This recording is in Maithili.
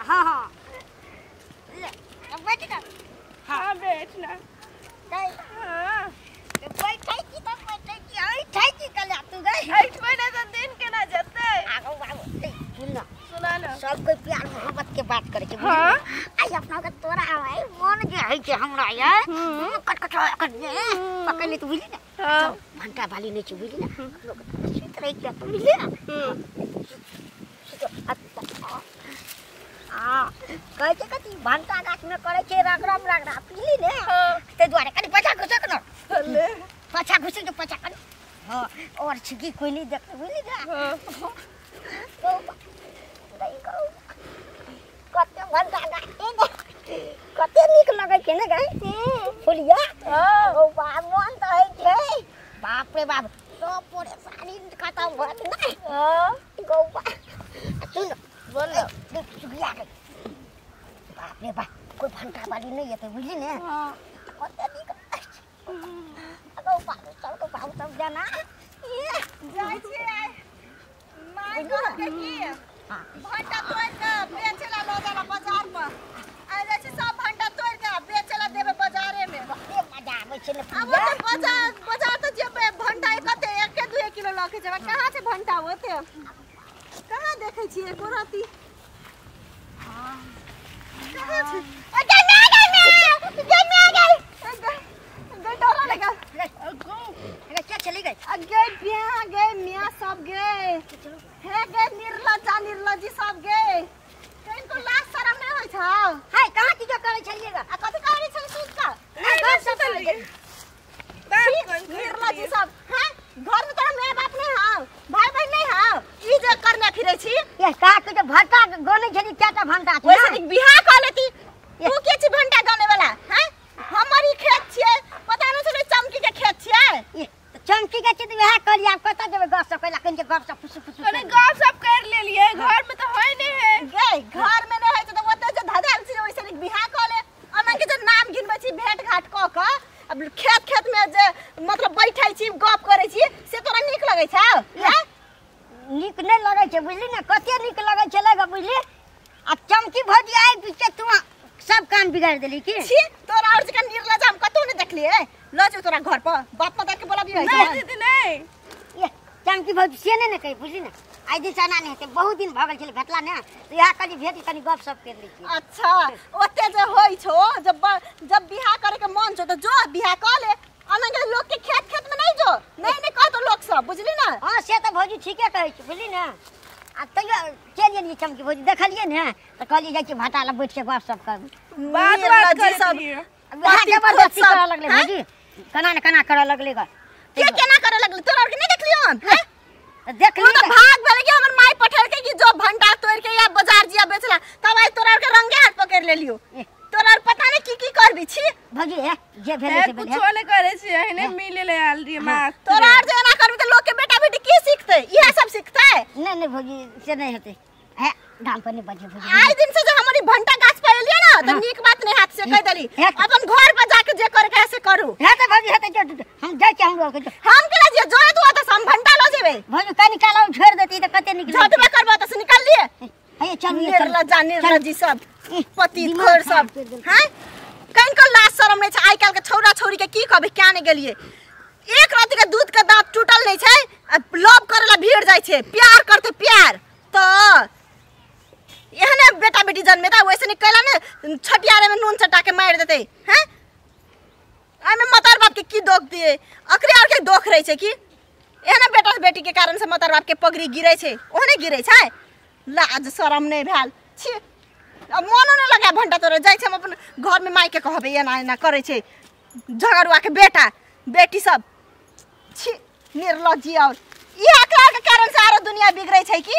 हां हां ले बैठ ना। हां बैठ ना। हां बैठै की त बैठै की ऐठै की कला तू गई ऐठबै नै त दिन केना जेतै। आगो बाबू सुन ना सुना ना सब कोई प्यार मोहब्बत के बात करे के। हां आई अपना के तोरा आवे मन जे है के हमरा यार कट कट कर जे पकड़ ले तू बुझली ना। हां घंटा वाली नहीं छी बुझली ना। लोग सुत रही के तू बुझली ना। हां कहै छै कथी भंटा गाछ में करे छै रगड़ा रगड़ा बुझली ने। ते दुआरे कनी पछा घुसक न ले पछा घुसक जो पछा कनी। हां और छिकी कोई नहीं देख बुझली ना। हां तो नहीं कहू कते भंटा गाछ कते नीक लगै छै ने गाय फुलिया। हां ओ बाप मन त है छै बाप रे बाप सब परेशानी खत्म भ गेल नै। हां गौ सुन बोल देख सुगिया के बाप रे बाप कोई भंटा वाली नहीं है बुझली ने। हां कते नीक गौ बाप सब के बाप सब जाना जाइ छी आइ माय कहलकै की भंटा तोड़ के बेचेला ल जाला बाजार पर। आइ जाइ छी सब भंटा तोड़ के बेचेला देबे बाजारे में। बड़े मजा आबै छै ने। आब ओते बाजार बाजार त जेबे भंटा कते 1 2 किलो ल के जेबे। कहां छै भंटा ओते कहां देखै छियै एको रति। हां कहां छै ए गै मैं गै मैं गै मैं गै गै डरा लगा गो अरे क्या चली गई गै बिया गै मियां सब गए हे गै निर्लज्जा निर्लज्जी सब गए कनको लाज शरम नहीं होय छौ। हाय कहां की जो करै छलिएगा आ कथि करै छली सुत का नहीं घर सुतल निर्लज्जी सब। हां घर में तोरा my बाप नहीं हौ भाई बहन नहीं हौ ई जे करने फिरै छी। ये का के जो भंटा गनै छली चाटा भंटा छै वैसे बियाह क लेती तू के छी भंटा गने वाला। हां हमर ई खेत छियै पता नहीं छलै चमकी के खेत छियै। ये चमकी के छी त वएह करिया कत जेबै गप सब कैला कनि गप सब फुसु फुसु कनि गप सब कर लेलियै। घर में त होय नै है गै घर में नै होय छै त ओते जे धधल छी ओइसे नीक बियाह क ले। अना के जे नाम गिनबै छी भेंट घाट क क अब खेत खेत में जे मतलब बैठै छी गप करै छी से तोरा नीक लगै छौ? हैं नीक नै लगै छै बुझली ने। कते नीक लगै छलै ग बुझली। आ चमकी भौजी आइ बीचे तू सब काम बिगाड़ देली की छी तोरा और जका निर्लज हम कतौ नै देखलियै। ल जो तोरा घर पर बाप मदार के बोलाबियो। नहीं दीदी नहीं ये चमकी भौजी से नै ने कही बुझली ने। आइ दिन से ना नै हेतै बहुत दिन भऽ गेल छलै भेटला ने त इएह कनि भेट कनि गप सप कर लै छी। अच्छा ओते जे होय छौ जब जब बियाह करे के मन छौ त जो बियाह क ले। अना के लोग के खेत खेत में नहीं जो नहीं नहीं कहतो लोग सब बुझली ना। हां से त भौजी ठीके कहै छी बुझली ने। आ तैयो चलि गेलियै चमकी भौजी देखलियै ने त कहलियै जाइ छी भाटा लग बैठ के गप सप करबै। बात बात निर्लज्जी सब वएह जबरदस्ती करऽ लगलै भौजी केना ने केना करऽ लगलै ग। के केना करऽ लगलै तोरा और के नहीं देखलियन? हैं देखली तो भाग भेलै कि हमर माय पठेलकै कि जो भंटा तोड़ के या बाजार जिया बेचला तब आइ तोरा और के रंगे हाथ पकड़ लेलियो। तोरा और पता नहीं की की करबी छी भौजी। हे जे भेलै से भेलै कुछो नै करै छी एहने मिले ले आयल रहियै माँ। तोरा और जे एना करबी त लोग के बेटा बेटी की सिखतै? इहे सब सिखतै। नहीं नहीं भौजी से नहीं हेतै। हे गाम पर नहीं बजे भौजी। आइ दिन से जे हमर ई भंटा गाछ पर एलियै ना त नीक बात नहीं हाथ से कह देली। अपन घर पर जाके जे करे के से करू। हे त भौजी हेतै जो हम जाइ छी हमरो के हम केना जे जो तू ओतऽ से हम भंटा ल जेबै। भौजी कनि काल और छोड़ देती त कते नीक झटबे करबो त से निकाल लिए। हे चलू निर्लज्जा निर्लज्जी सब पति खोर सब। हैं कनिको लाज शरम नहीं छै आइ काल्हि के छौरा छौरी के की कहबै क्या नहीं गेलियै। एक राति के दूध के दांत टूटल नहीं छै आ लव करे ला भीड़ जाइ छै प्यार करते प्यार त एहने बेटा बेटी जन्मेता वैसे नहीं कैला ने छटियारे में नून चटा के मारि देतै। हैं एहिमे मतार बाप के की दोख दिए? अकरे और के दोख रहै छै कि एहने बेटा बेटी के कारण से मतार बाप के पगड़ी गिरै छै ओहने गिरै छै। लाज शरम नहीं भेल छी। अब मनो नहीं लगा भंटा तोरे जाइ छै हम अपन घर में माय के कहबै एना एना करै छै झगड़ुआ के बेटा बेटी सब छी निर्लज्जी। और इएह के कारण से आरो दुनिया बिगड़ै छै कि।